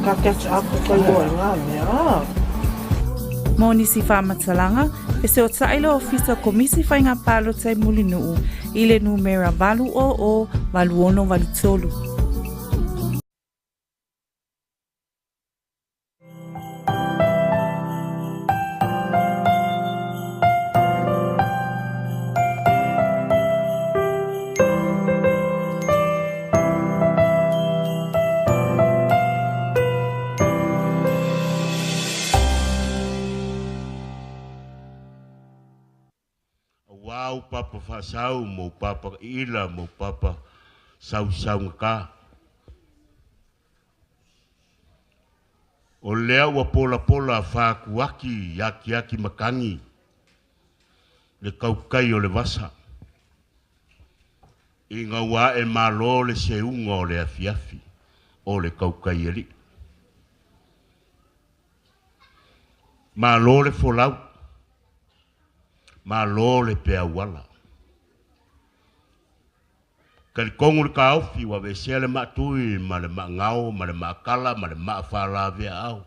Ka catch up ka loa i ngā mea. Mo nisi faamatalaga, fesoota'ai le Ofisa Komisi Faiga Palota i Mulinuu i le numera 800 8683. Auā ou papa faasau ma ou papa iila ma ou papa sausaugata. O lea ua polapola faakuaki akiaki matagi le tautai o le vasa. Ina ua ae malo le seuga o le afiafi o le tautai alii. Malo le folau, malo le peauala. Talitonu le taofi ua aveesea le maatui ma le maagao ma le maakala ma le maafaalaveaao.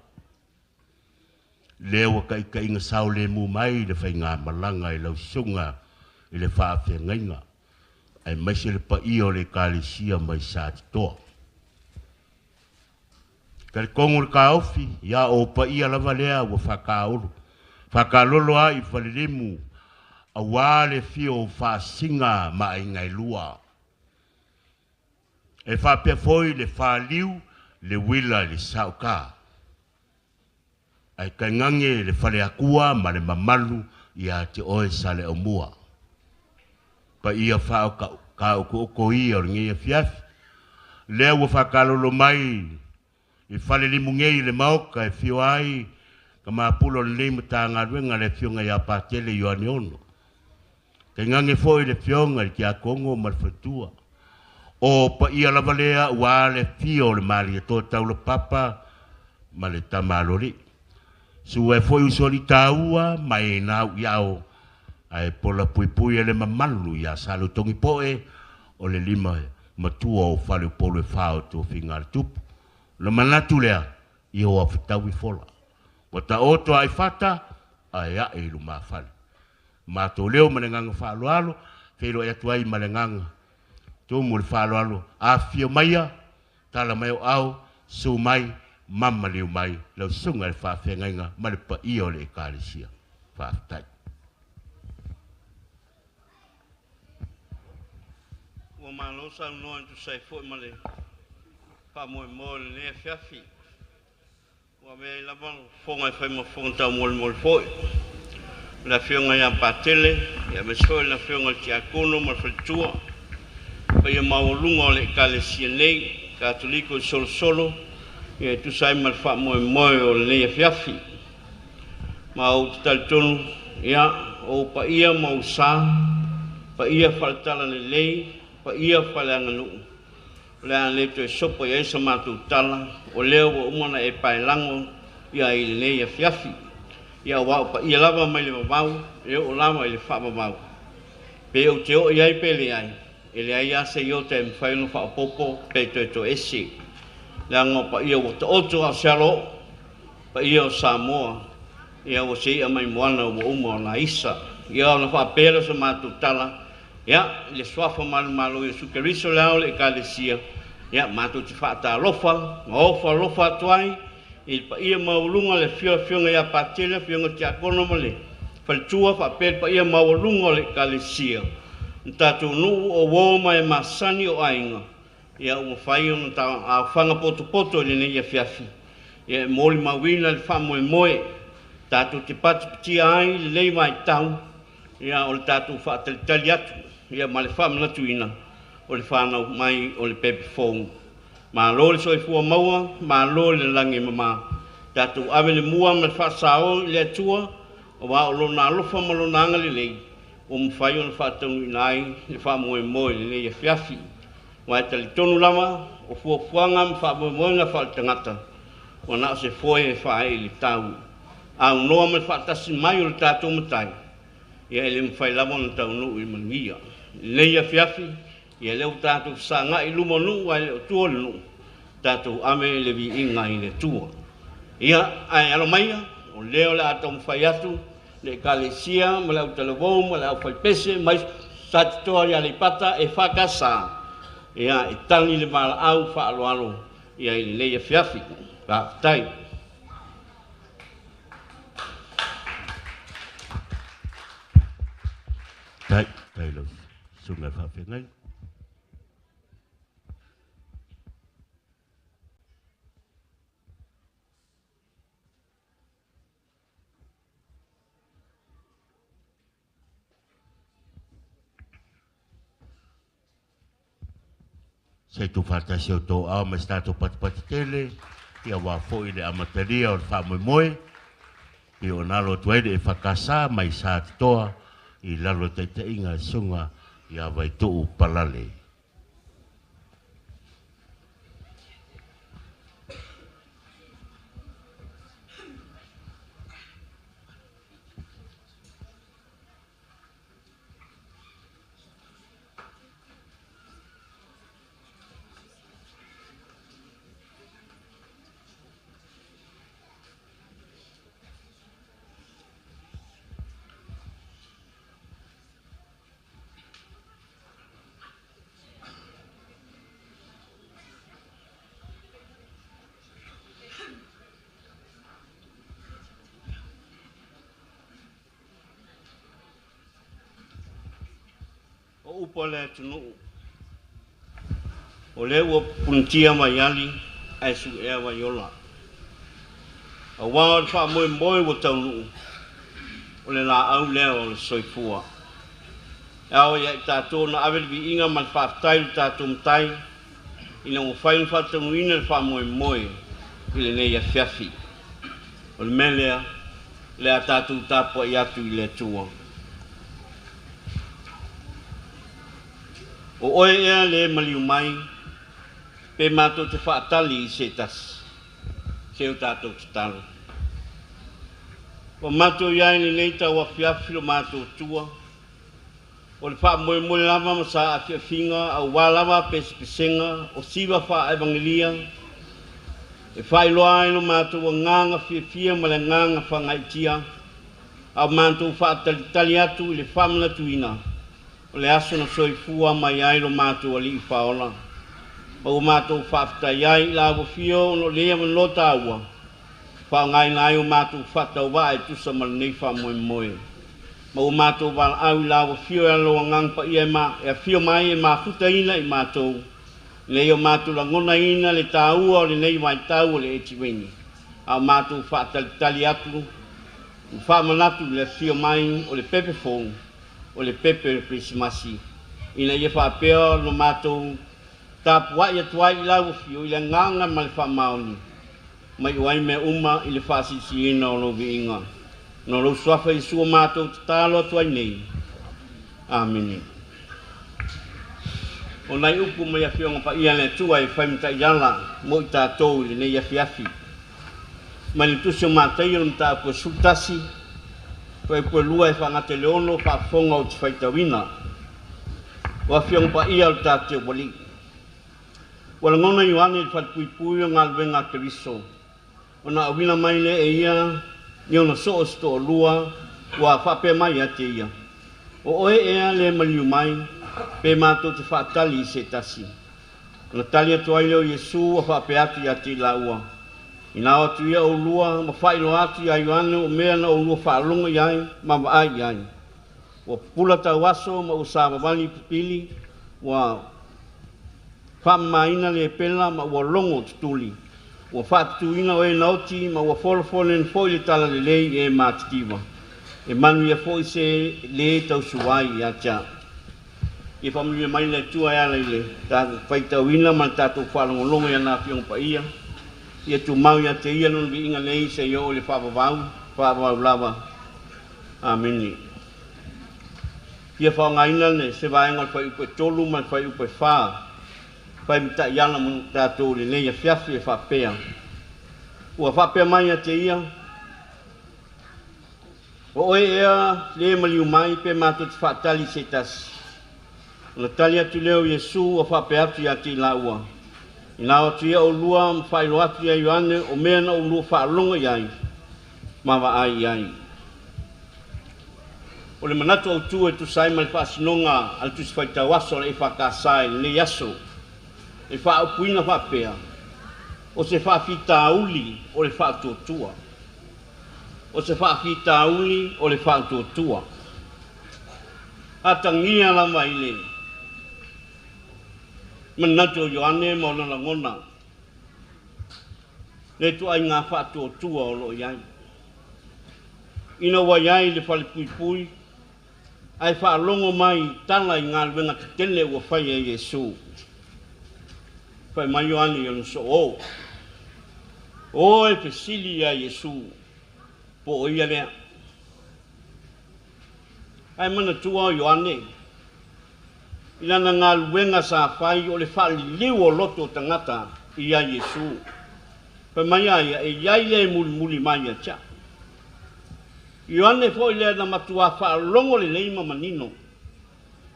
Lea ua taitaiga sao lemu mai le faigamalaga i lau susuga i le faafeagaiga, aemaise le paia o le Ekalesia mai Satitoa. Talitonu le taofi, ia o paia lava lea ua faataolo, faatalolo ai i falelimu, auā le fio o faasiga ma aiga e lua. E faapea foi le faliu le uila i le saoka. Ae tainane le faleatua ma le mamalu ia te oe Saleaumua. Paia faaokaokooko ia o lenei afiafi. Lea ua faakalolo mai i falelimu nei i le maoka e fio ai ka mapula o lenei Matagaluega le Afioga ia Patele Ioane Ono. Tainane foi le Afioga i le Tiakono ma le Faletua. O paia lava lea ua le fio o le Malietoa Taulapapa ma le Tamaloli. Sua e foi usoalii taua ma e nau iao ae pola puipui e le mamalu ia Salutogi Poe o le lima matua o faleupolu e fa o tofiga a le tupu. O le manatu lea, ia ua fetaui fola. Ua taoto ai fata, ae ae i lumafale. Matou leo ma le agaga faaaloalo, feiloai atu ai ma le agaga tumu le faaaloalo, afifio maia, tala mai o ao, su mai, mamaliu mai, lau susuga i le faafeagaiga ma le paia o le Ekalesia. Faafetai. Ua malo saunoa e tusa ai foi ma le faamoemoe o lenei afiafi. Ua avea ai lava fofoga e fai ma fofoga taumolimoli foi. O le Afioga ia Patele, aemaise foi le Afioga i le Tiakono ma le Faletua, paia maualuga o le Ekalesia nei, Katoliko i Solosolo, e tusa ai ma le faamoemoe o lenei afiafi. Ma ou te talitonu, ia, o ou paia ma ou sa, paia faale-talalelei, paia faaleaganuu, o le a le toe sopo i ai sa matou tala, o lea ua uma ona e paelago ia i lenei afiafi. Ia aua o paia lava mai le vavau, e oo lava i le faavavau. Pe ou te oo i ai pe leai, e leai lava se iota e mafai ona faaopoopo pe toe toese. Leaga o paia ua taoto a o se alo oo, paia o Samoa, ia ua se i'a mai moana ua uma ona aisa. Ia ona faapea lea o sa matou tala, ia, i le suafa manumalo o Iesu Keriso le ao o le Ekalesia, ia, matou te faatalofa ma ofo alofa atu ai i le paia maualuga o le afio Afioga ia Patele, Afioga Tiakono ma le Faletua, faapea le paia maualuga o le Ekalesia. Le tatou nuu o uo ma e masani o aiga, ia ua mafai ona aofaga potopoto i lenei afiafi, ia e molimauina le faamoemoe tatou te patipatia ai lenei vaitau, ia o le tatou faatalitali atu ia ma le faamanatuina o le fanau mai o le pepe fou. Malo le soifua maua, malo le lagi e mama. Tatou ave le mua ma le faasao i le Atua, aua o lona alofa ma lona agalelei ua mafai ona faataunuuina ai le faamoemoe i lenei afiafi. Aua e talitonu lava o fuafuaga ma faamoemoega faaletagata ua na o se foe e faaee i le tau. Aunoa ma le faatasi mai o le tatou Matai, ia e le mafai lava ona taunuu i manuia. I lenei afiafi, ia lea ua tatou fesagai i luma o nuu ae le o tua o le nuu. Tatou ave le viiga i le Atua. Ia, ae alo maia, o lea o le a taumafai atu le Ekalesia ma le autalavou ma le aufaipese mai Satitoa i Aleipata EFKS, ia, e tali le valaau faaaloalo ia i lenei afiafi. Faafetai. Tai, tai lau susuga i le faafeagaiga. Se i tuufaatasi o outou aao ma se tatou patipati tele, ia aua foi le amatalia o le faamoemoe, pei ona alo atu ai le EFKS mai Satitoa i lalo o le taitaiga a le Susuga ia Vaituu Palale. O upu a le atunuu, o lea ua punitia vaiali ae suea vaiola. Aua o le faamoemoe ua taunuu, o le laau lea o le soifua. E ao ia i tatou ona ave le viiga ma le faafetai i lo tatou Matai, ina ua mafai ona faataunuuina le faamoemoe i lenei afiafi. O le mea lea, o le a tatou tapuai atu i le Atua. O oe ea le maliu mai, pe matou te faatali i se tasi, se o tatou tatalo. Ua matou i ai i lenei tauafiafi lo matou Atua, o le faamoemoe lava ma saafiafiga aua lava pesepesega o siva faa-evagelia e faailoa ai lo matou agaga fiafia ma le agaga faagaitia, a o matou faatalitali atu i le faamanatuina o le aso na soifua mai ai lo matou Alii Faaola, ma ua matou faafetai ai i la ua fio ona o lenei avanoa taua, faaaogaina ai o matou faatauvaa e tusa ma lenei faamoemoe. Ma ua matou valaau i la ua fio e ala lou Agaga Paia e, ma, e afio mai e mafutaina i matou, ina ia o matou lagonaina le taua o lenei vaitau o le etiveini, a o matou faatalitali atu, ma faamanatu i le afio mai o le pepe fou, o le pepe o le Kerisimasi, ina ia faapea ona matou tapuai atu ai i lau afio i le agaga ma le faamaoni, mai o ai mea uma i le faasilisiliina o lou viiga. No lou suafa Iesu o matou tatalo atu ai nei. Amene. O nai upu mai afioga paia a le Atua e fai ma taiala mo i tatou i lenei afiafi. Mai le Tusi o Mataio le mataupu e 11, fuaiupu e 2 e faagata i le 6, faafofoga ou te faitauina. O afioga paia o le tatou Alii. Ua lagona Ioane i le falepuipui o galuega a Keriso, ona auina mai lea e ia ni ona soo se toalua, ua faapea mai ia te ia, o oe ea le maliu mai, pe matou te faatali i se tasi. Ona tali atu ai lea o Iesu ua faapea atu ia te i laua, ina o atu ia oulua ma faailoa atu ia Ioane o mea na oulua faalogo i ai ma vaai i ai. Ua pupula tauaso ma ua savavali pipili, ua faamamaina le pela ma ua logo tutuli, ua faatutuina o e naoti ma ua folafola foi le talalelei e matitiva. E manuia foi se le tausuai ia te au. Ia faamanuia mai le Atua e ala i le tatou faitauina ma le tatou faalogologo i ana afioga paia. Ia tumau ia te ia lona viiga nei seia oo i le faavavau, faavavau lava. Amene. Fia faaaogaina le se vaega o le fuaiupu e 3 ma le fuaiupu e 4, fai ma taiala mo tatou i lenei afiafi e faapea. Ua faapea mai ia te ia, o oe ea le maliu mai pe matou te faatali i se tasi. Ona tali atu lea o Iesu ua faapea atu ia te i laua, Ina o atu ia oulua ma faailoa atu ia Ioane o mea na oulua faalogo i ai ma vaai i ai. O le manatu autu e tusa ai ma le faasinoga a le Tusi Faitau Aso a le EFKS i lenei aso, e faaupuina faapea, o se faafitauli o le faatuatua. O se faafitauli o le faatuatua. Atagia lava i le manatu o Ioane ma ona lagona le ituaiga faatuatua o lo o i ai. Ina ua i ai le falepuipui, ae faalogo mai i tala i galuega tetele ua faia e Iesu. Fai mai Ioane i ona sooo, o e fesili ia Iesu, po o ia lea. Ae manatua o Ioane, i lana galuega sa fai o le faaliliu o loto o tagata ia Iesu. Fai mai a ia, e i ai le mulimuli mai ia te au. Ioane foi lea na matua faalogo lelei ma manino,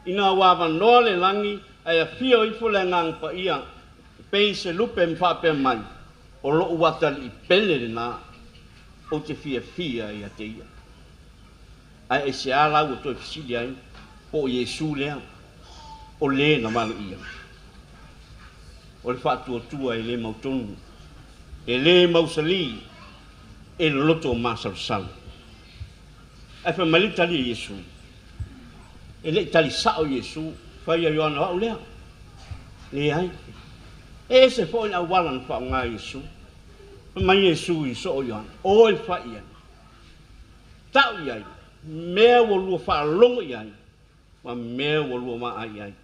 ina ua avanoa le lagi ae afio ifo le Agaga Paia, pei se lupe ma faapea mai, o lou atalii pele lena, ou te fiafia ia te ia. Ae aisea la ua toe fesili ai, po o Iesu lea, o le na valeia. O le faatuatua e le mautonu, e le mausali, e loloto masalosalo. Ae fai mai le tali a Iesu, e le i tali sao Iesu, fai ia Ioane o au lea. Leai. E ese foi le auala na faaaoga e Iesu. Fai mai Iesu i soo Ioane, o e fai i ai, tau i ai, mea ua lua faalogo i ai, ma mea ua lua vaai i ai.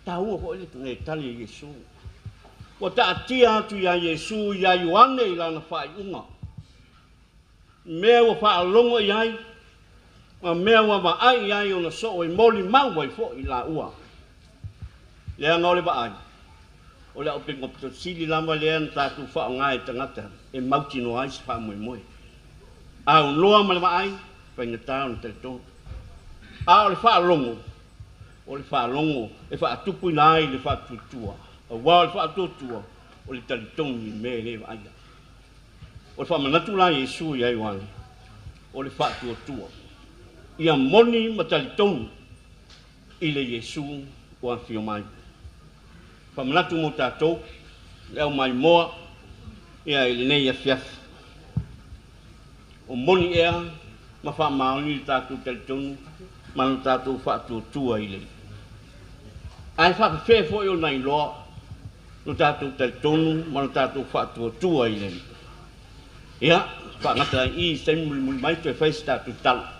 Taua foi le tali a Iesu. Ua taatia atu ia Iesu ia Ioane i lana faaiuga. Mea ua faalogo i ai, ma mea ua vaai i ai ona soo e molimau ai foi laua. Leaga o le vaai, o le auupega sili lava lea na tatou faaaoga e tagata e mautinoa ai se faamoemoe. Aunoa ma le vaai, faigata ona talitonu. A o le faalogo, e faatupuina ai le faatuatua. Aua o le faatuatua, o le talitonu i mea e le vaaia. O le faamanatu la Iesu ia Ioane, o le faatuatua. Ia moni ma talitonu i le Iesu ua afio mai. Faamanatu mo tatou, le au maimoa, ia i lenei afiafi. O moni ea ma faamaoni le tatou talitonu ma le tatou faatuatua i le. Ae faafefea foi ona iloa lo tatou talitonu ma le tatou faatuatua i le. Ia, faagata ai i se taimi mulimuli mai toe fai se tatou tala.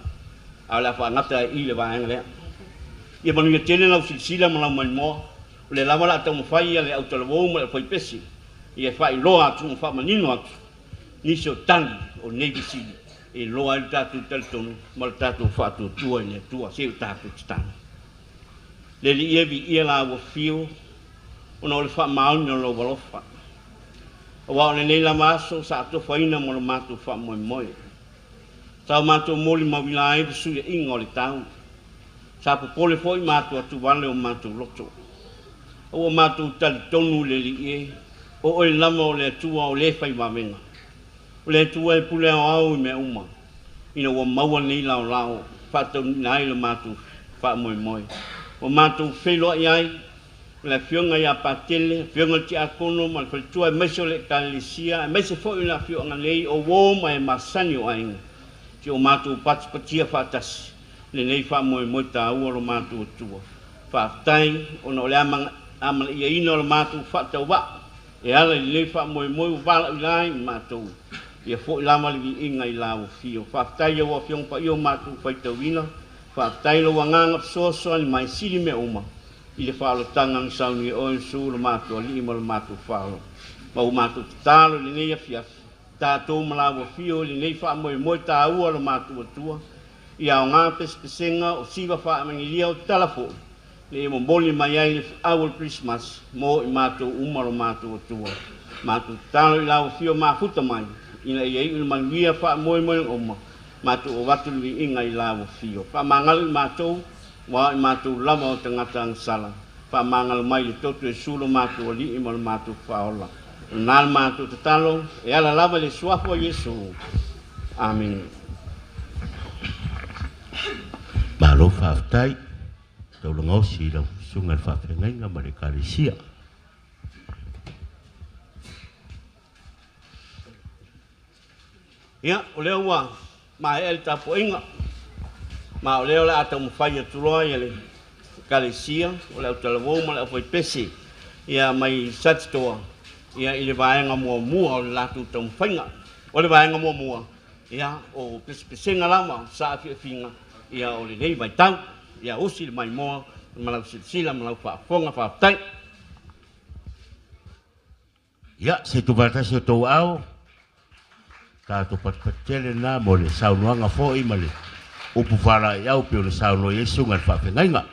A o le a faagata ai i le vaega lea. Ia manuia tele lau silasila ma lau maimoa, o le lava la a taumafai ia le autalavou ma le aufaipese, ia faailoa atu ma faamanino atu nisi o tali o nei fesili e iloa ai le tatou talitonu ma le tatou faatuatua i le Atua, se o tatou tatalo. Le Alii e viia la ua fio, ona o le faamaoni o lou alofa. Aua o lenei lava aso sa atofaina mo le matou faamoemoe. Sa o matou molimauina ai fesuiaiga o le tau. Sa popole foi matou atuvale o matou loto. Ua matou talitonu i le Alii e, o oe lava o le Atua o le fai vavega. O le Atua e pule aoao i mea uma, ina ua maua nei laolao, faataunina ai le matou faamoemoe. Ua matou feiloai ai, o le afioga ia Patele, afioga i le Tiakono ma le faletua aemaise o le Ekalesia, aemaise foi o le afioaga nei o uo ma e masani o aiga, si o matou patipatia faatasi, lenei faamoemoe taua o lo matou Atua. Faafetai ona o le amanaiaina o le matou faatauvaa, e ala i lenei faamoemoe ua valaauina ai i matou, ia foi lava le viiga i la ua fio. Faafetai ia ua afioga paia o matou faitauina, faafetai lou agaga fesoasoani mai sili mea uma, i le faalotaga na sauni e oe Iesu lo matou Alii ma lo matou Faalo. Ma ua matou tatalo i lenei afiafi, tatou ma la ua fio i lenei faamoemoe taua lo matou Atua, ia aoga pesepesega o siva faamagilia o tala foi, le ia momoli mai ai le feau o le Krismasi mo i matou uma lo matou Atua. Matou tatalo i la ua fio mafuta mai, ina ia iu le manuia faamoemoe uma, matou avatu le viiga i la ua fio. Faamagalo i matou, ua i matou lava o tagata agasala. Faamagalo mai i le toto e Iesu lo matou Alii ma lo matou Faaola. O lena le matou tatalo e ala lava i le Suafa o Iesu. Amene. Malo faafetai taulagaosi i lau susuga i le faafeagaiga ma le Ekalesia. Ia, o lea ua maea le tapuaiga, ma o lea o le a taumafai atu loa le Ekalesia o le autalavou ma le aufaipese ia mai Satitoa ia i le vaega muamua o le latou taumafaiga. O le vaega muamua, ia, o pesepesega lava saafiafiga ia o lenei vaitau. Ia usi le maimoa ma lau silasila ma lau faafofoga. Faafetai. Ia, se tuvatasi o tou ao, tatou patupatutele lena mo le saunoaga foi ma le upu faalaeiau pei ona saunoa i ai susuga i le faafeagaiga.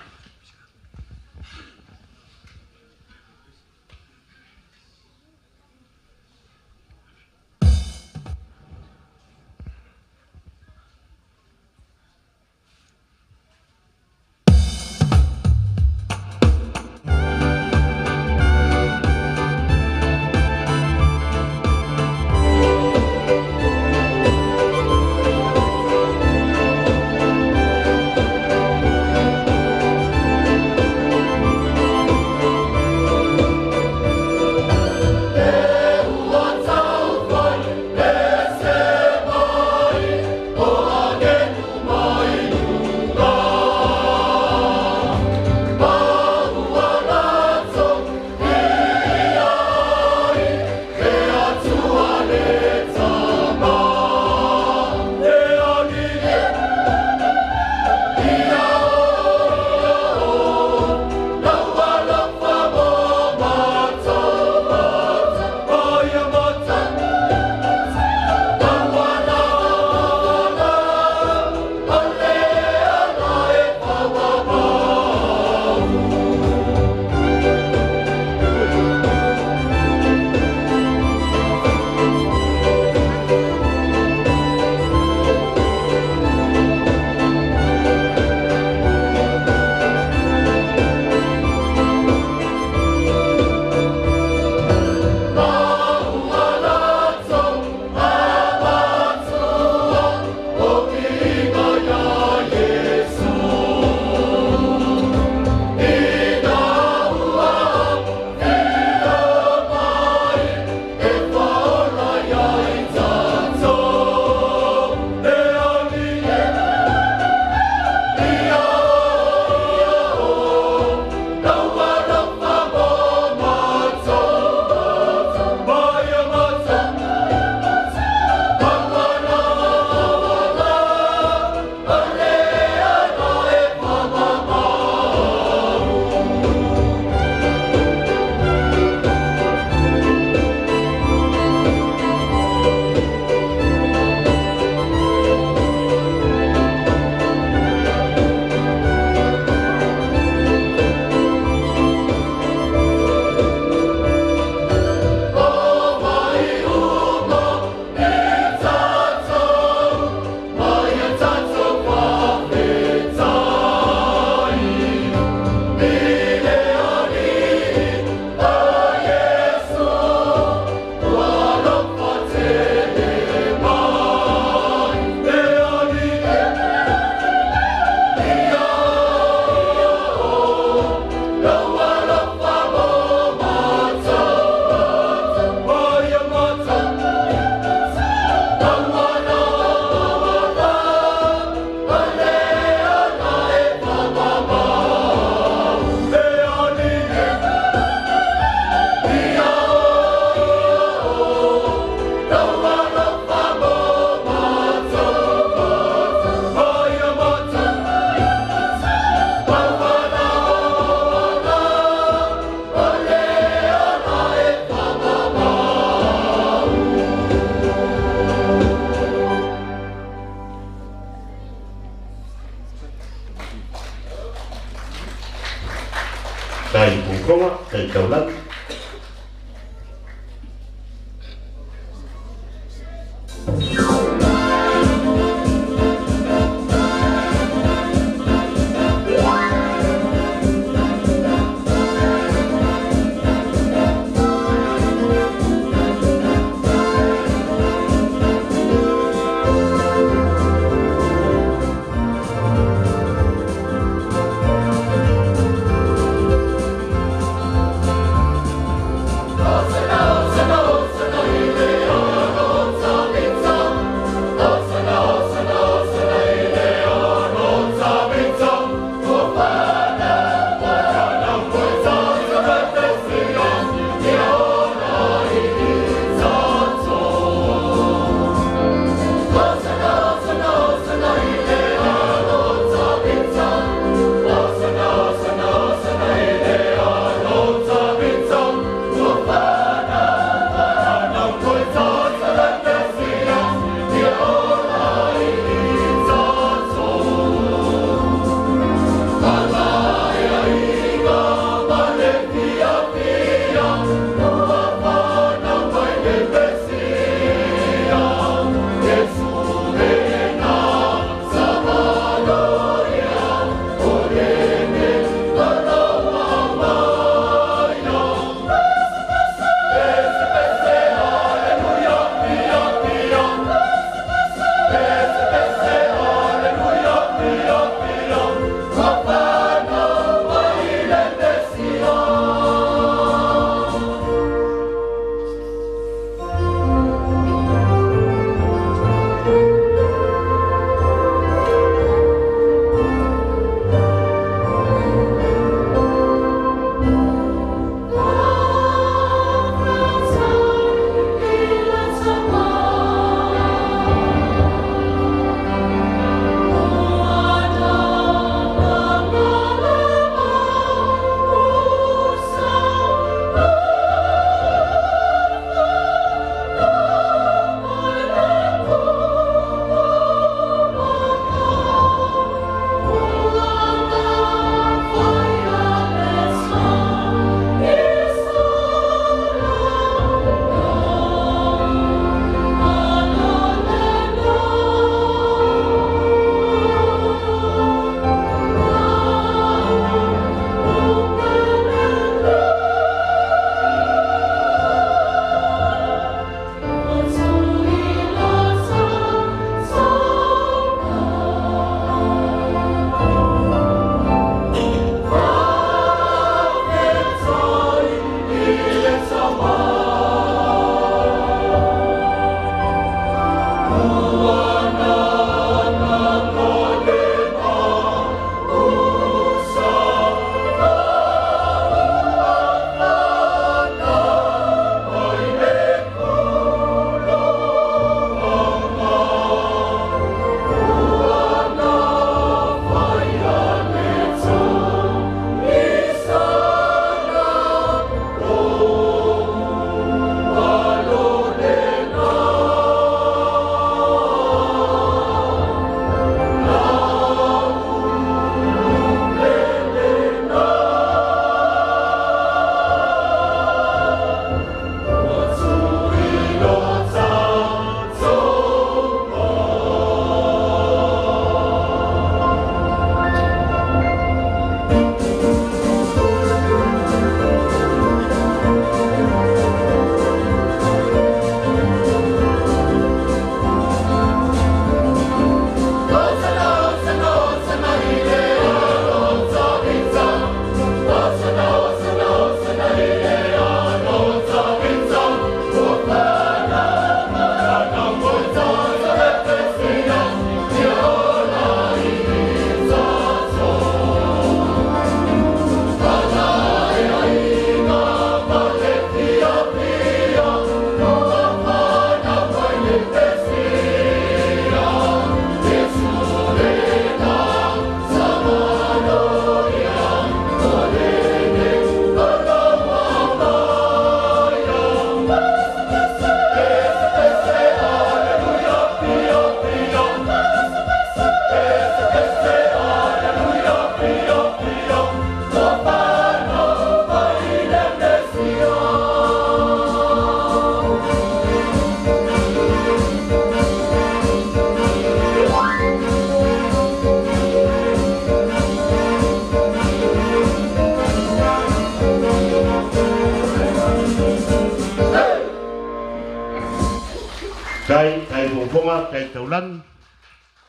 Tai, tai fofoga, tai taulagi,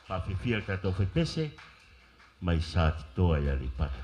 faafefia le tatou faipese mai Satitoa i Aleipata.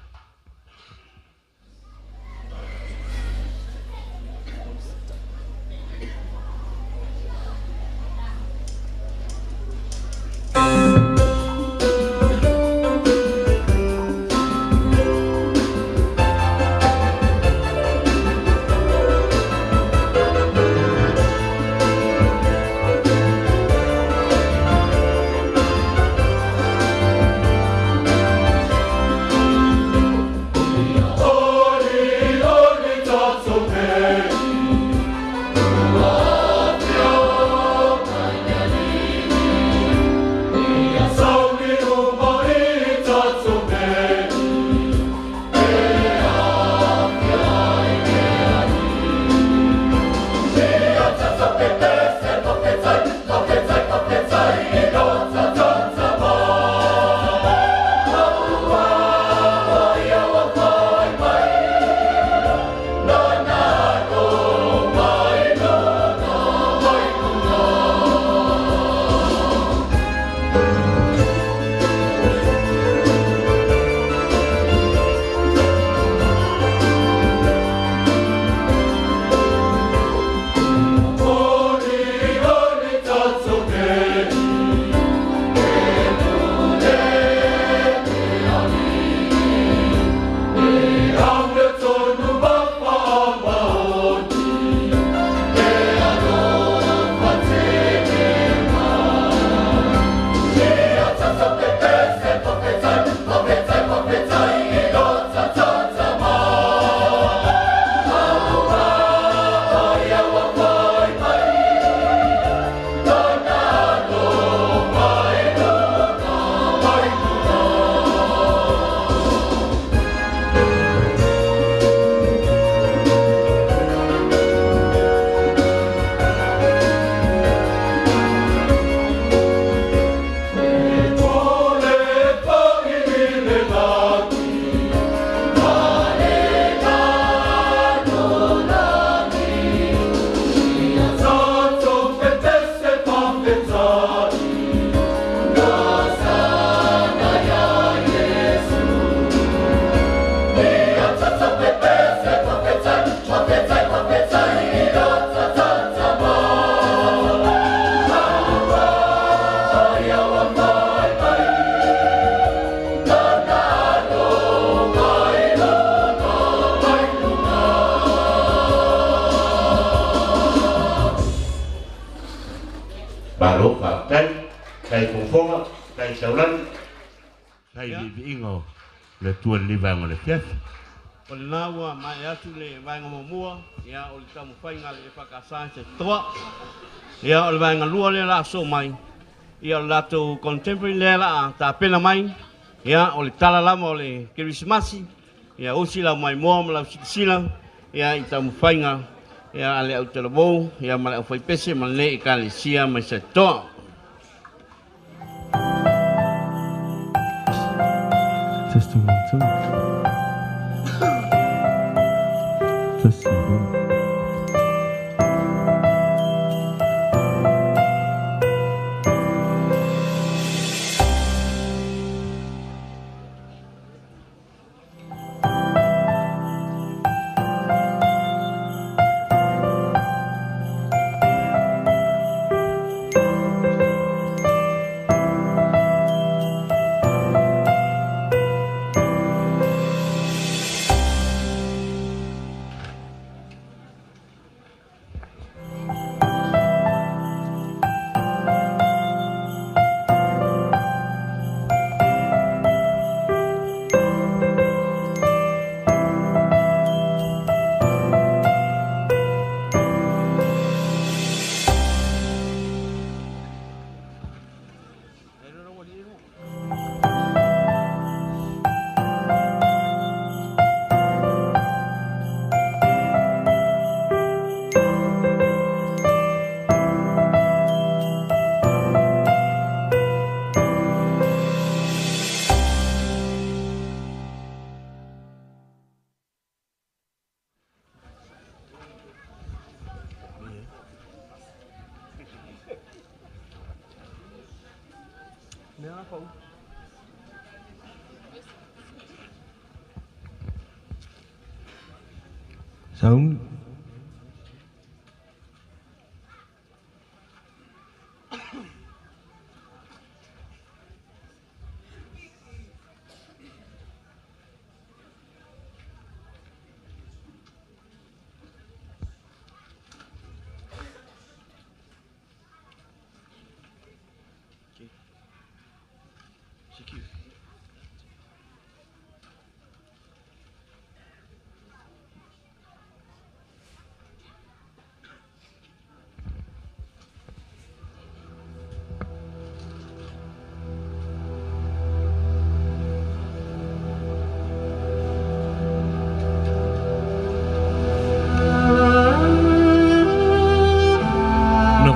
Malo faafetai, tai fofoga, tai taulagi, tai viiviiga o le Atua i lenei vaega o le afiafi. O lena ua maea atu le vaega muamua, ia, o le taumafaiga a le EFKS i Satitoa. Ia, o le vaega lua lea o le a sosoo mai, ia, o le latou contemporary lea o le a tapena mai, ia, o le tala lava o le Kerisimasi, ia, usi lau maimoa ma lau silasila, ia, i taumafaiga, ia, a le au talavou, ia, ma le aufaipese ma lenei Ekalesia mai Satitoa. Testing 1, 2. Testing 1. Sauni.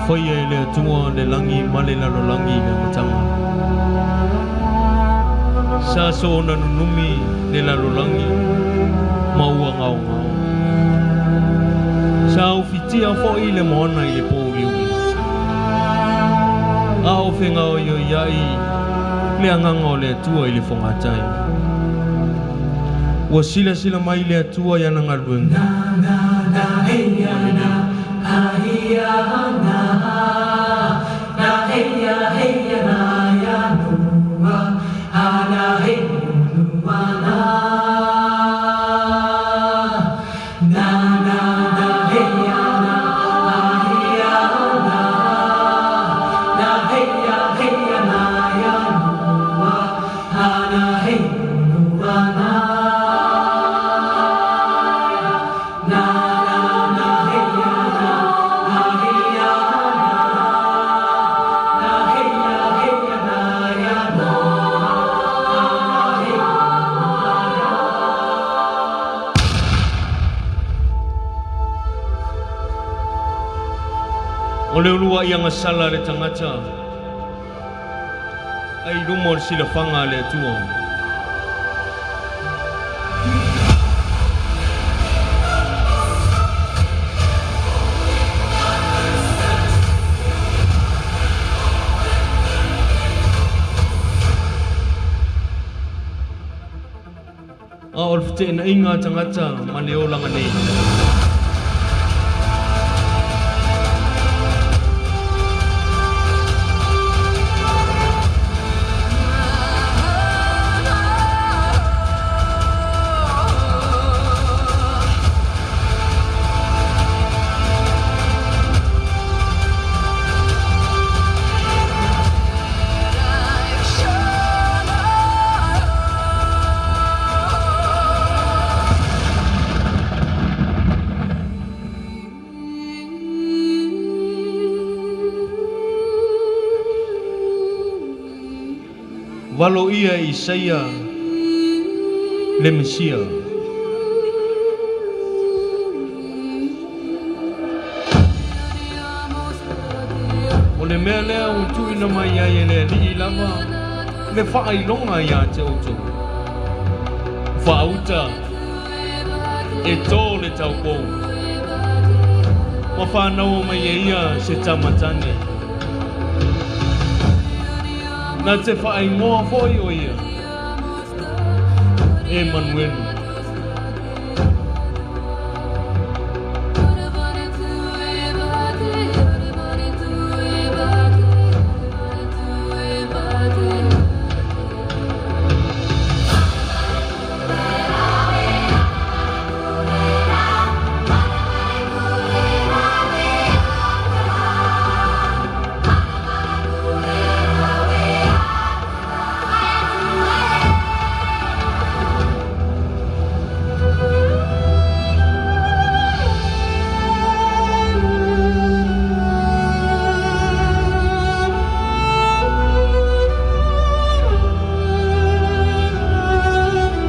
Faia e le atua le langi ma le lalolagi le amataga. Sa soona nunumi le lalolagi ma ua gaogao. Sa ufitia foʻi le moana i le pouliuli. A o fegaoioiaʻi le agaga o le Atua i le fogatai. Ua silasila mai le Atua i ana galuega. O le ulua ia ngasala le tagata ai luma o le silafaga a le Atua. A o le feteenaiga a tagata ma le olaga nei. Valo ia Isaia le Mesia. O le mea lea ua tuuina mai ai e le Alii lava le faailoga iā te outou. Faauta e tō le taupou. Ma whānaua mai e ia se tamatane. Na te whaingoa foi o ia, e Manuelu.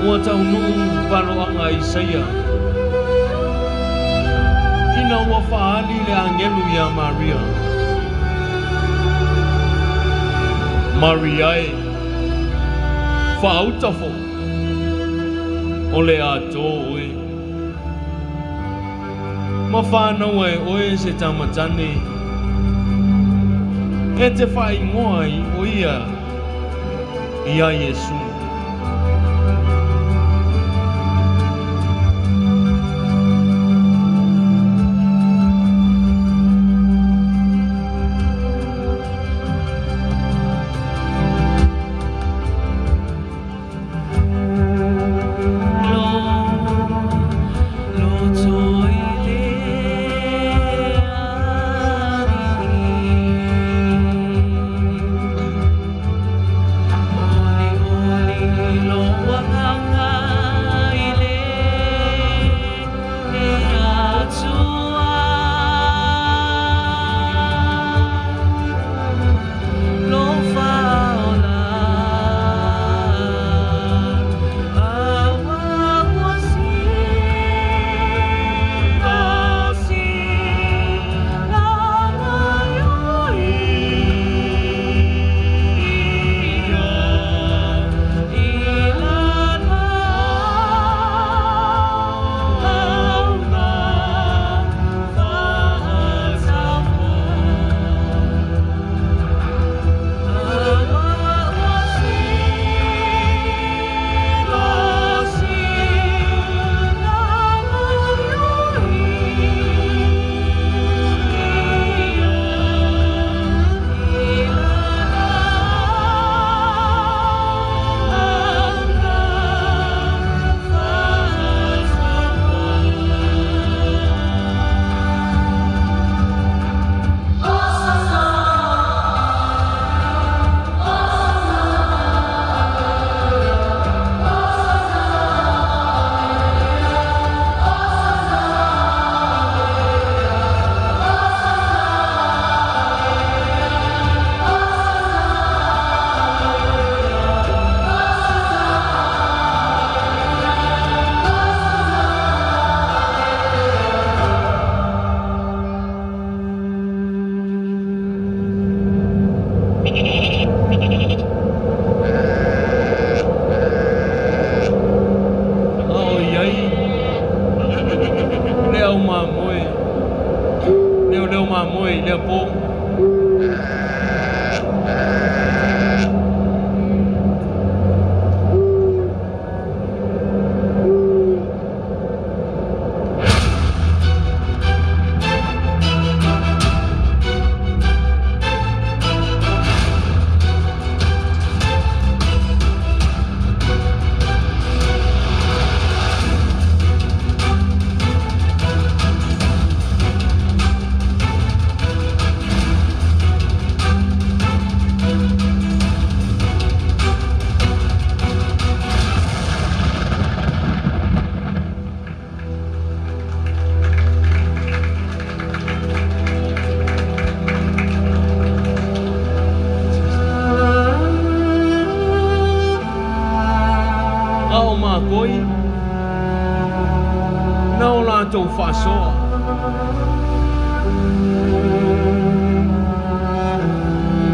Ua taunuu valoaga Isaia. Ina ua faali le agelu iā Maria. Maria e, faauta foʻi, o le atō oe. Ma whānaua e oe se tamatane. E te whaingoa i o ia Ia Iesu.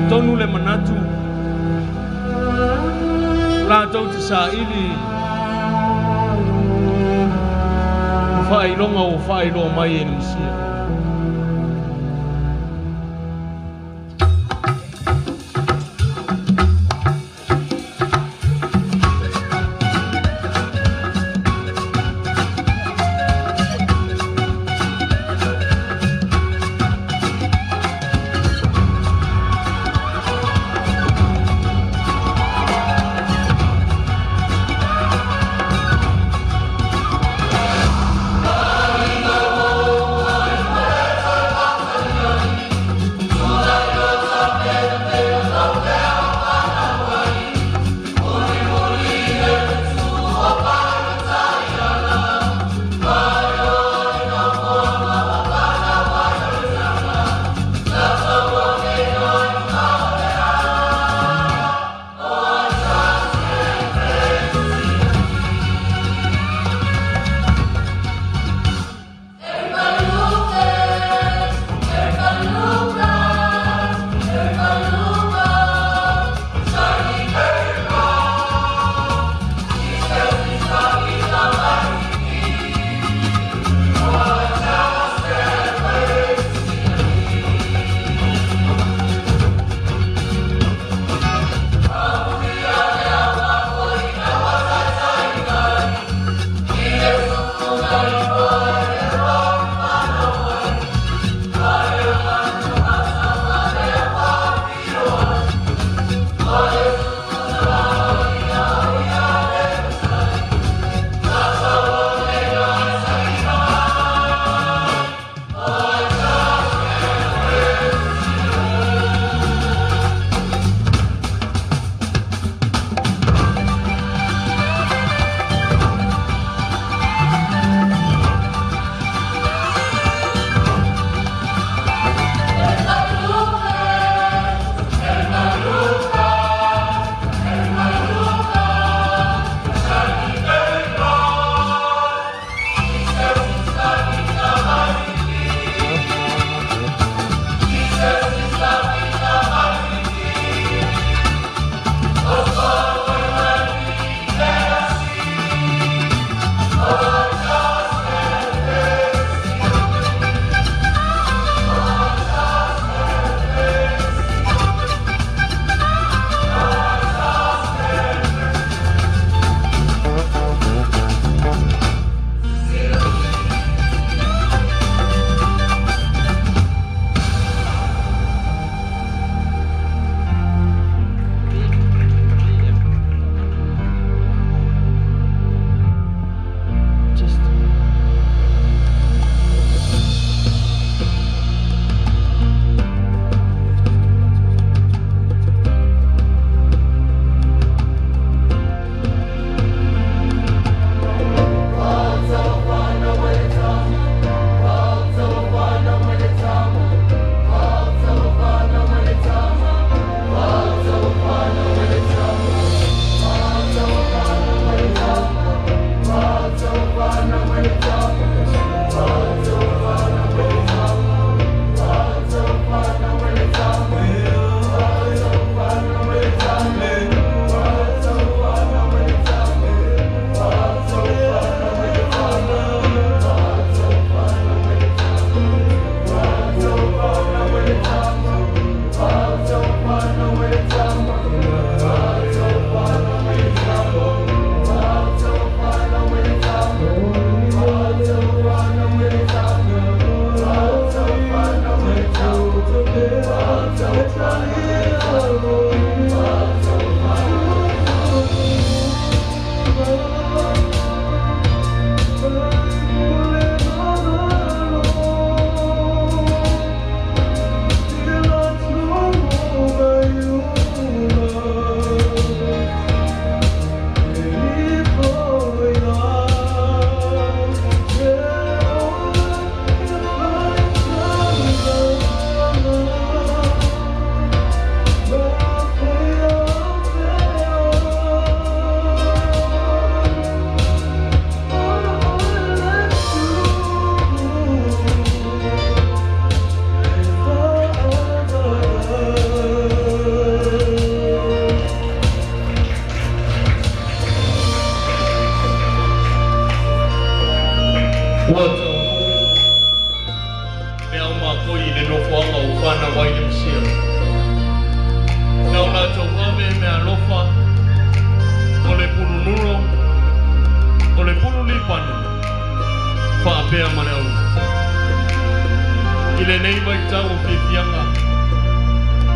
Tonu le manatu latou te saili faailoga ua faailoa mai e le Mesia.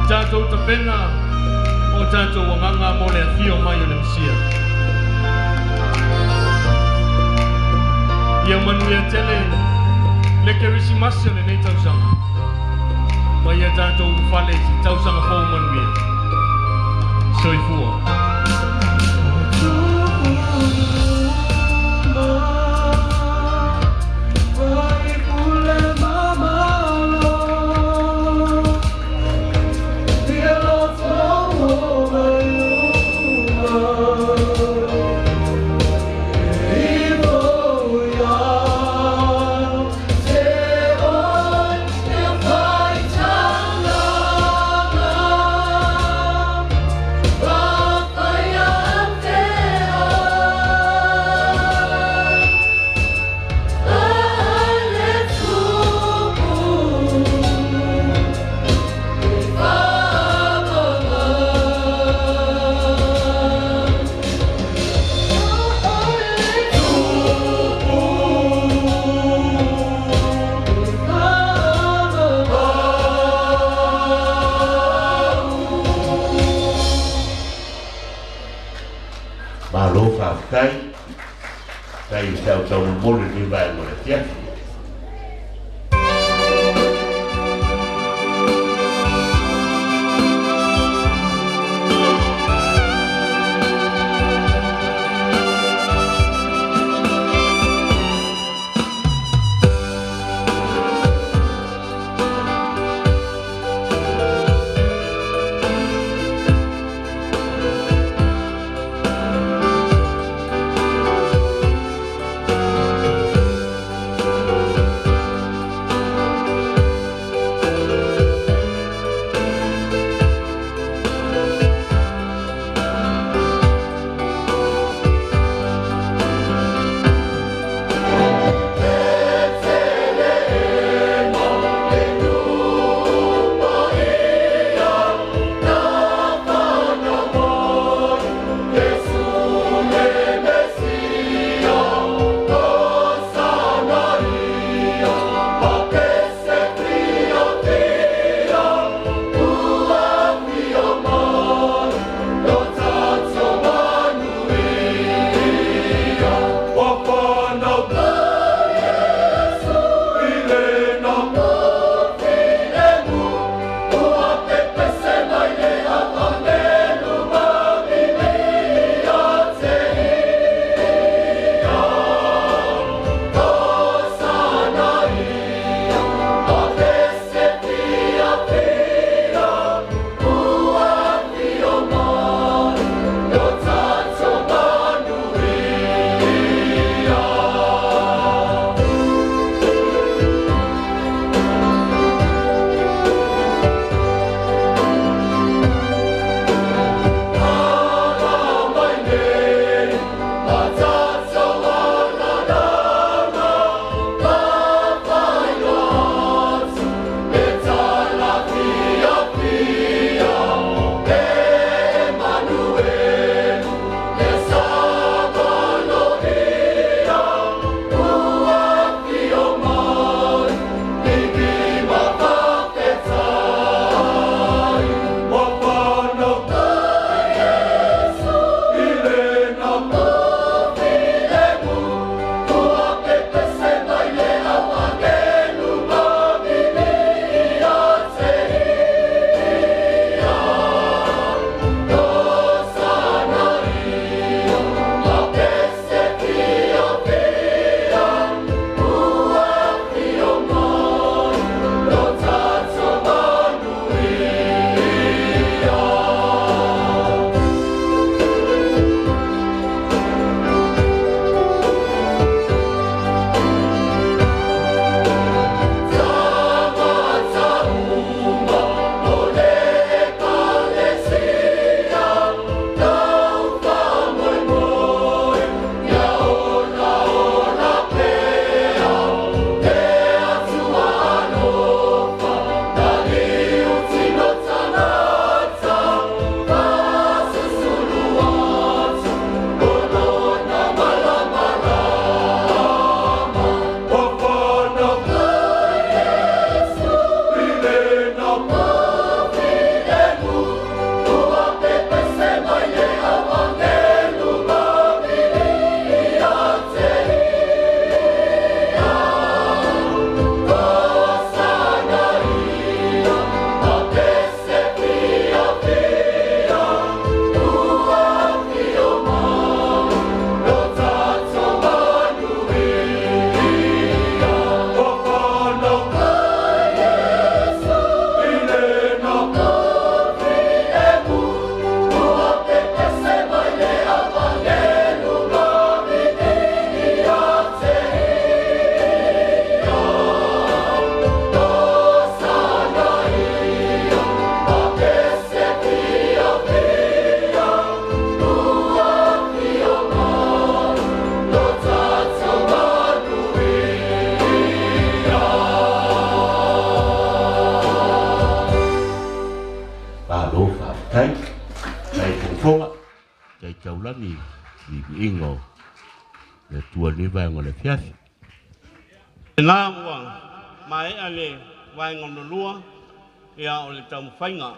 Tatou tapena o tatou agaga mo le afio mai o le Mesia. Ia manuia tele le Kerisimasi o lenei tausaga. Ma ia tatou ulufale i se tausaga fou manuia. Soifua. Malo faafetai tai i se autaumomoli lenei vaega o le afiafi. Malo faafetai. Tai fogafoga, tai taulagi viiviiga o le Atua i lenei vaega o le afiafi. Lena ua maea le vaega lona lua ia o le taumafaiga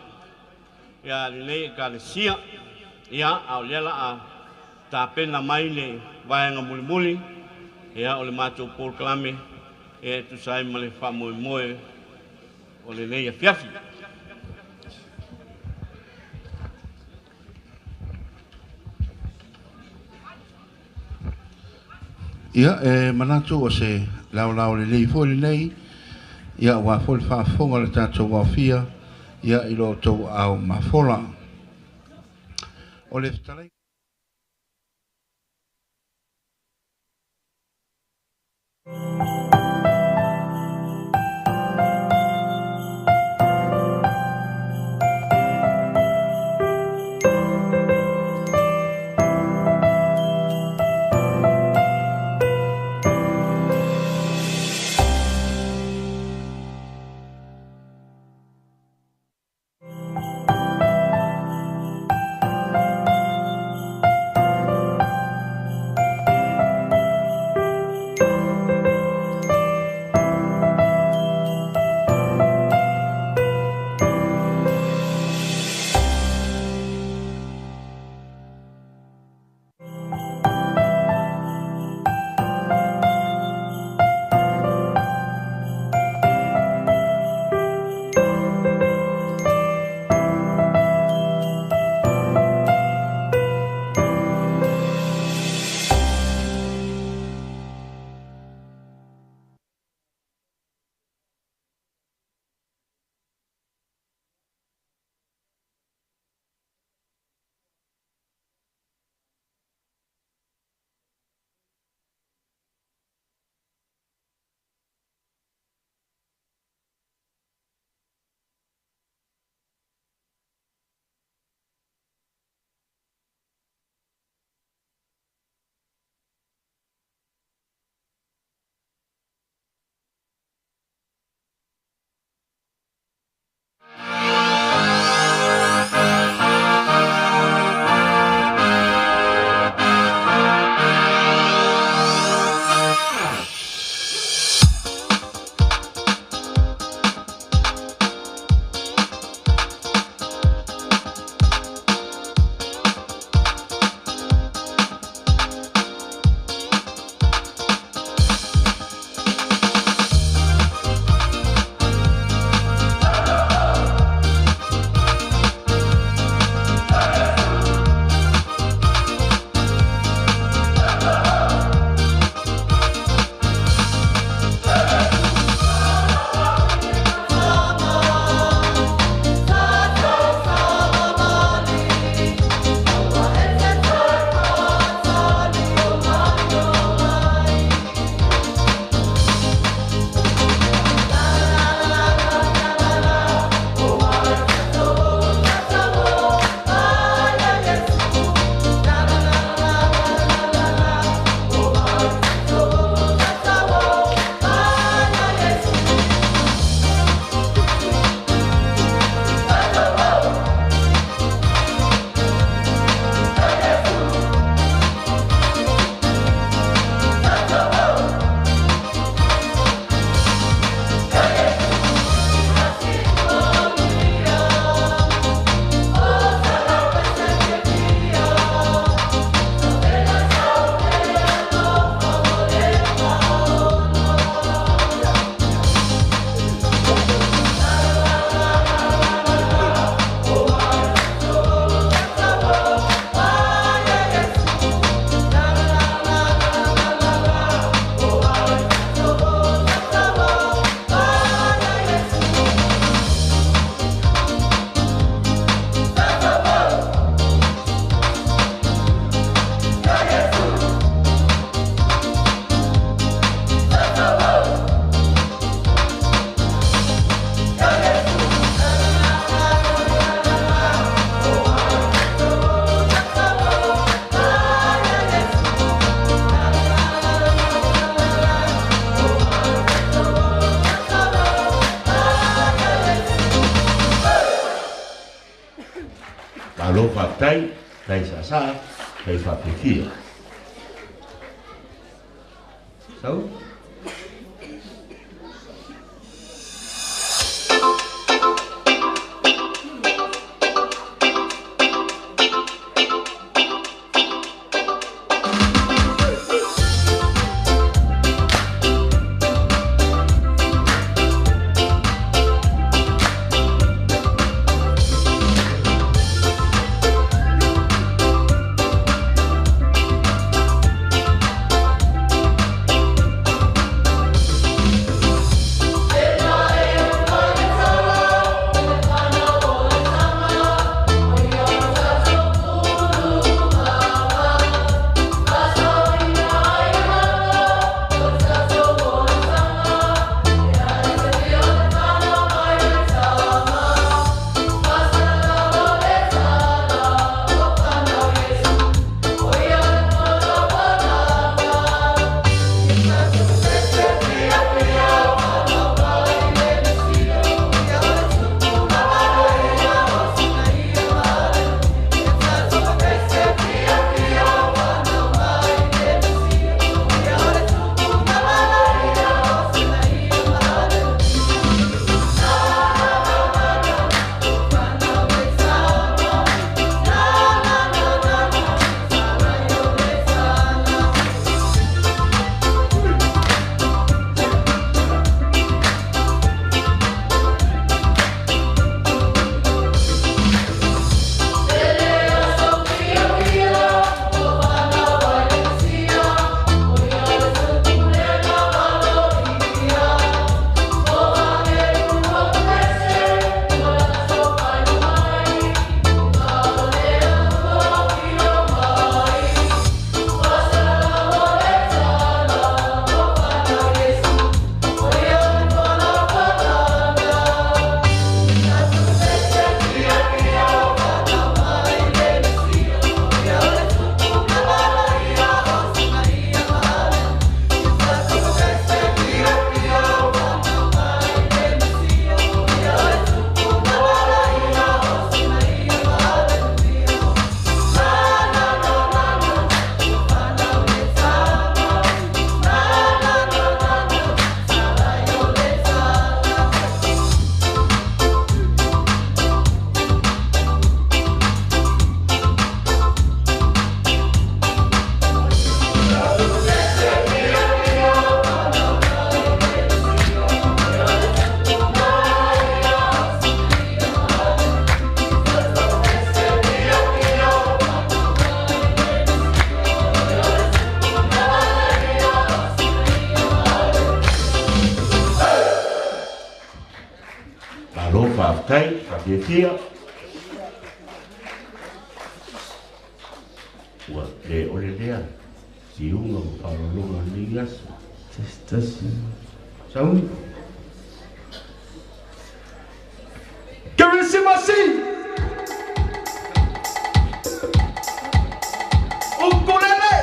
ia lenei Ekalesia, ia a o lea la a tapena mai le vaega mulimuli ia o le matou polokalame e tusa ai ma le faamoemoe o lenei afiafi. Ia, e manatu o se laolao lelei foi lenei, ia aua foi le faafofoga a le tatou aofia, ia i lo outou aao mafola. O le fetalaiga. Malo faafetai, tai saasaa, tai faafefia. Sau? Malo faafetai, faafiafia. Ua le ole lea siuga ma faaaloaloga o lenei aso. Tasi tasi. Sauni. Kerisimasi! Ukulele!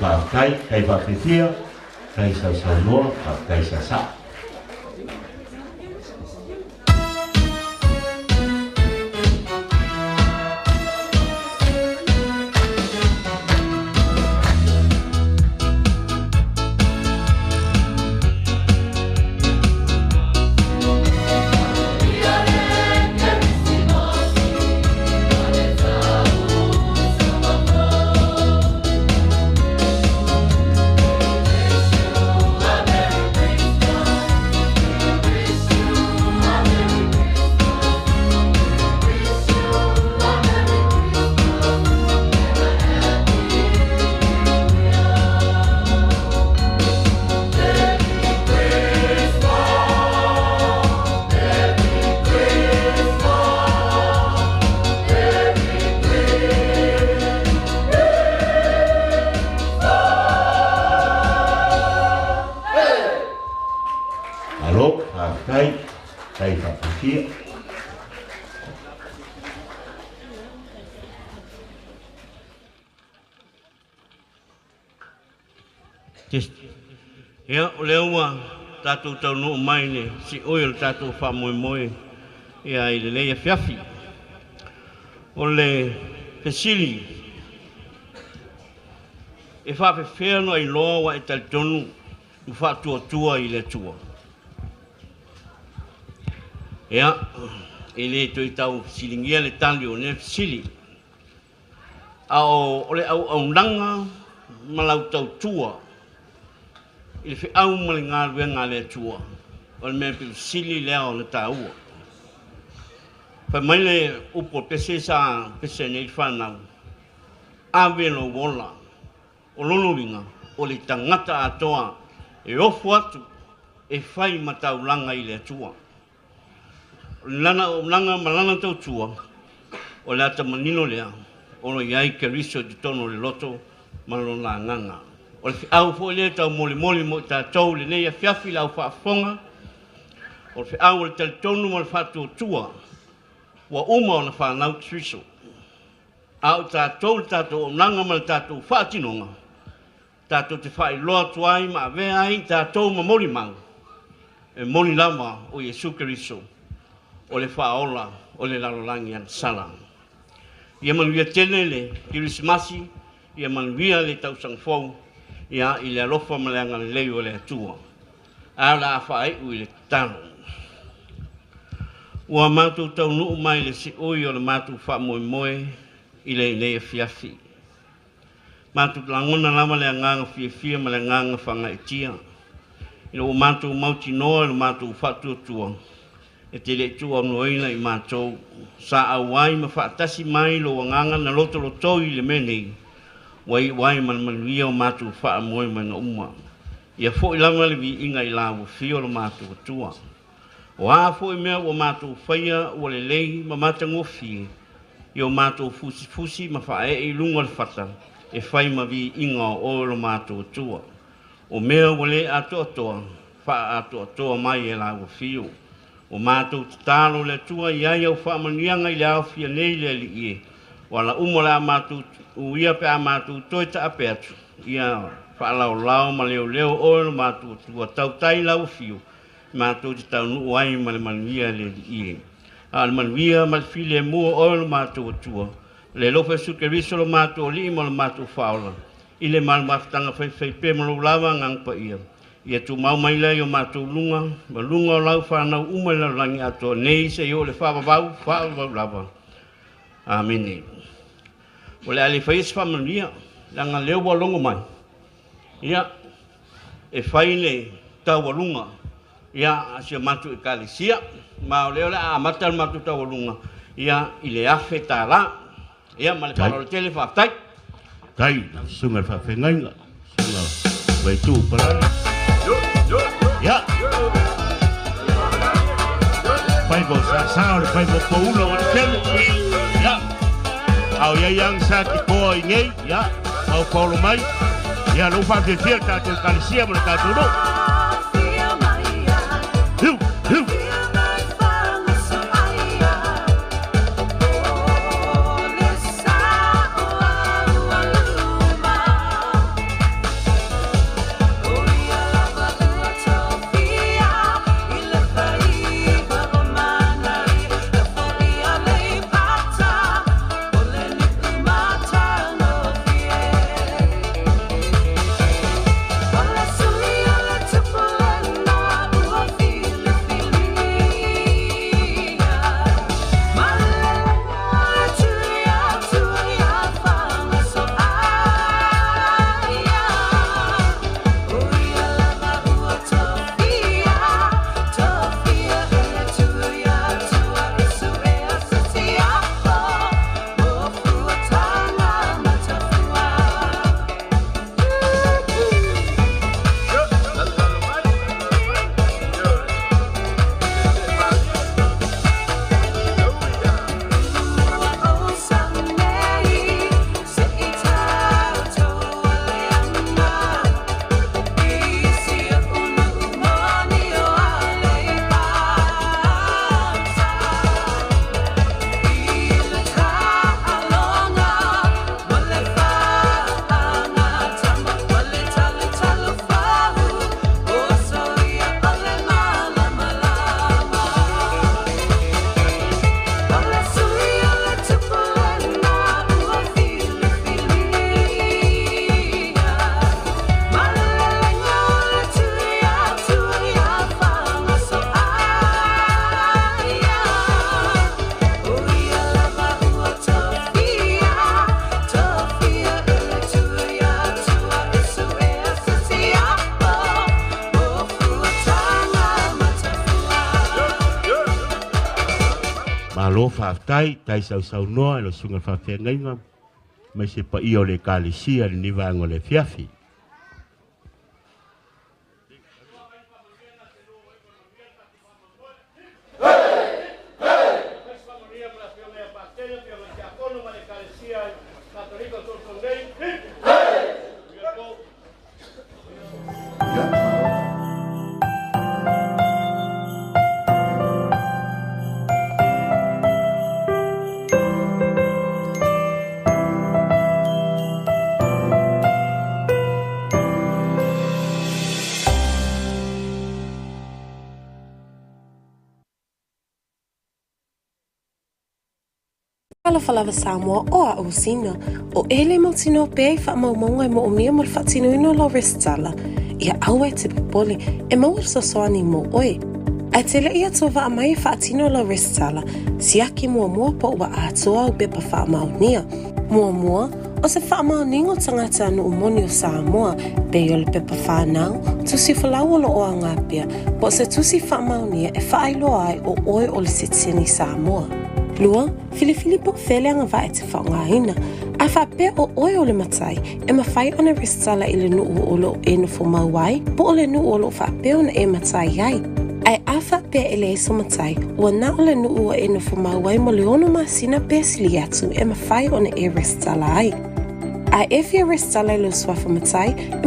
Faafetai, tai faafefia, tai sausaunoa, faafetai sasaa. Alo, faafetai, tai faafefia. Ia, o lea ua tatou taunuu mai le siui o le tatou faamoemoe ia i lenei afiafi. O le fesili, e faafefea ona iloa ua e talitonu ma faatuatua i le Atua? Ia, e le toe tau fesiligia le tali o lea fesili. A o le auaunaga ma lau tautua i le feau ma le galuega a le Atua, o le mea fesili lea o le taua. Fai mai le upu o pese sa pese nei whanau, ave lo ola, o lona uiga, o le tagata atoa e ofo atu e fai ma taulaga i le Atua. O lana auaunaga ma lana tautua, o le ata manino lea, o lo i ai Keriso i totonu o le loto ma lona agaga. O le feau foi lea tau molimoli mo i tatou lenei afiafi lau faafofoga, o le feau o le talitonu ma le faatuatua, ua uma ona fanau Keriso. A o tatou le tatou auaunaga ma le tatou faatinoga, tatou te faailoa atu ai ma avea ai tatou ma molimau, e moni lava o Iesu Keriso, o le faaola o le lalolagi agasala. Ia manuia tele le Kerisimasi, ia manuia le tausaga fou, ia i le alofa ma le agalelei o le Atua. A o le a faaiu i le tatalo. Ua matou taunuu mai le siui o le matou faamoemoe i lenei afiafi. Matou lagona lava le agaga fiafia ma le agaga faagaeetia. Ina ua matou mautinoa i le matou faatuatua, e te le tuuaunoaina i matou. Sa auai ma faatasi mai lou agaga na lotolotoi i le mea nei, ua iu ai ma le manuia o matou faamoemoega uma. Ia foi lava le viiga i la ua fio lo matou Atua. O a foi mea ua matou faia ua lelei ma matagofie, i o matou fusifusi ma faaee i luga o le fata, e fai ma viiga o oe lo matou Atua. O mea ua le atoatoa, faaatoatoa mai e la ua fio. O matou tatalo le Atua i ai au faamanuiaga i le aofia nei le Alii e. O ala uma o le a matou uia pe a matou toe taape atu, ia faalaolao ma leoleo oe lo matou Atua, tautai lau afio, matou te taunuu ai ma le manuia le Alii e. A o le manuia ma le filemu o oe lo matou Atua, le alofa Iesu Keriso lo matou Alii ma lo matou Faaola, i le malomafutaga faifaipea ma lou lava agaga paia, ia tumau mai lea i o matou luga, ma luga o lau whanau uma i lalolagi atoa nei seia oo i le faavavau, faavavau lava. Amene. O le a le faia se faamanuia, leaga lea ua logo mai. Ia, e fai le taualuga, ia, a si o matou ekalesia. Ma o lea o le a amata le matou taualuga, ia, i le $1,000. Ia, ma le faaaloalo tele, faafetai. Tai, susuga i le faafeagaiga, susuga Vaituu Palale. Ia. Faiva o sasa o le faiva o poula o le tele. Ia. A o iai ang sa ki poa i nei, ia, mau paolo mai. Ia, lou faafefia le tatou ekalesia ma le tatou nuu. Hiu, hiu. Malo faafetai, tai sausaunoa i lau susuga i le faafeagaiga ma se paia o le Ekalesia i lenei vaega o le afiafi. Talofa lava Samoa, o a'u o Sina. O e le mautinoa pea i faamaumauga e moomia mo le faatinoina o lau resitala. Ia aua e te popole, e maua le fesoasoani mo oe. Ae te leʻi atu o vaa mai e faatino lau resitala, siaki muamua po ua atoa au pepa faamaonia. Muamua, o se faamaoniga o tagata nuu moni o Samoa, pei o le pepa whānau, tusi folau o loo aoga pea, po o se tusi faamaonia e faailoa ai o oe o le sitiseni Samoa. Lua, filifili po o fea le agavaa e te faaaogaina. A faapea o oe o le matai, e mafai ona resitala i le nuu o lo o e nofo mau ai, po o le nuu o lo o faapea ona e matai ai. Ae a faapea e leai sou matai, ua na o le nuu ua e nofo mau ai mo le 6 masina pe sili atu e mafai ona e resitala ai. A e fia resitala i lou suafa matai, e